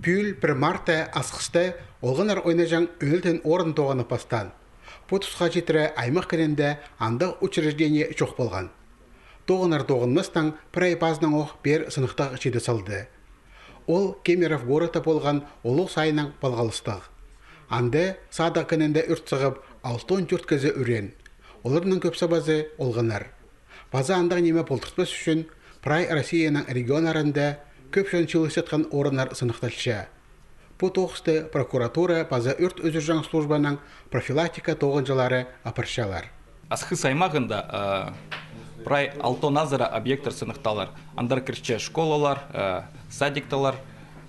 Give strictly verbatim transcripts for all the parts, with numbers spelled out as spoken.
Пӱӱл пір мартта Асхыста олғаннар ойнаҷаң ӱнетін орын тоғынып пастаан. Пу тусха читіре аймах кінінде андағ учреждение чох полған. Тоғынар-тоғынмастаң пір ай пазынаң ох пеер сыныхтағ чиде салды. Ол Кемерово городта полған улуғ сайыннаң палғалыстығ. Анда садығ кінінде ӱрт сығып, алтон тӧрт кізі ӱреен. Оларның кӧп сабазы олғаннар. Паза андағ ниме полтыртпас ӱчӱн прай Россияның регионнарында кӧп чон чыылысчатхан орыннар сыныхталча. Пу тоғысты прокуратура паза ӱрт ӱзӱрҷең службаның профилактика тоғынҷылары апарчалар. Асхыс аймағында, э, прай алтон азыра объекттер сыныхталар. Андар кірче школалар, э, садикталар,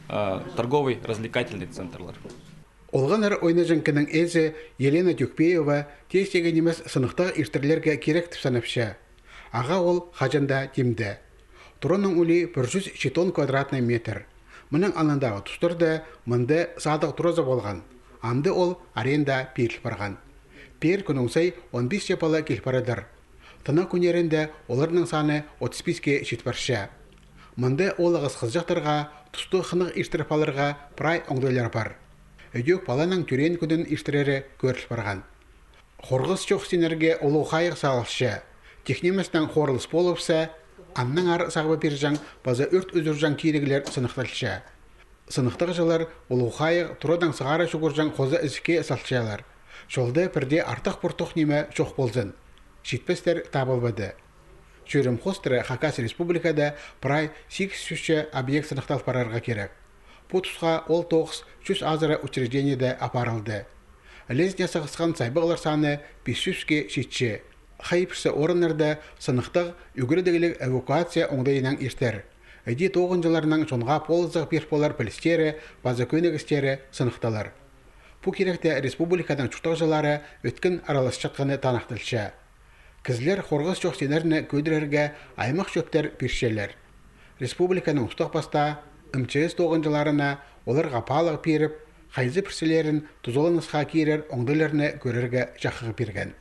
э, торговый-развлекательный центрлар. Олғаннар ойнаҷаң кіннің ээзі Елена Тюкпеева тиістіг нимес сыныхтағ иртірерге кирек тіп санапча. Ағаа ол хаҷан даа тимде. Тураның улии пір чӱс читон квадратный метр. Мының алнындағы тустарда мында садығ тураза полған. Амды ол арендаға пиріл парған. Пеер кӱннің сай он пис че пала кил парадыр. Тына кӱннерінде оларның саны отыс писке чит парча. Мында оолағас хызыҷахтарға тусты хынығ иртіріп аларға прай оңдайлар пар. Ідӧк паланың тӧреен кӱнін иртірері кӧріл парған. Хорғыс чох синерге улуғ хайығ салылча. Тик ниместең хорылыс полыбысса, аннаңар сағып пирҷең паза ӱрт ӱзӱрҷең киріглер сыныхталча. Сыныхтағҷылар улуғ хайығ турадаң сығара чӱгӱрҷең хоза ізікке салчалар. Чолда пірдее артых-пуртых ниме чох ползын. Читпестер табылбады. Чӧрім хоостыра Хакас Республикада прай сигіс чӱс че объект сыныхтал парарға кирек. Пу тусха ол тоғыс чӱс азыра учреждениеде апарылды. Ілезіне сығысхан сайбағлар саны пис чӱске читче. Хай пірсі орыннарда сыныхтағ ӱгредігліг эвакуация оңдайынаң иртер. Іди тоғынҷыларның чонға полызығ пир полар пілістері паза кӧнігістері сыныхталар. Пу киректе республиканың чуртағҷылары ӧткін араласчатханы таныхталча. Кізілер хорғыс чох синнерні кӧдірерге аймах чӧптер пирчелер. Республиканың устағ-пастаа МЧС тоғынҷыларына оларға паалағ пиріп, хайзы пірсілерін тузаланысха кирер оңдайларны кӧрерге чахығ пирген.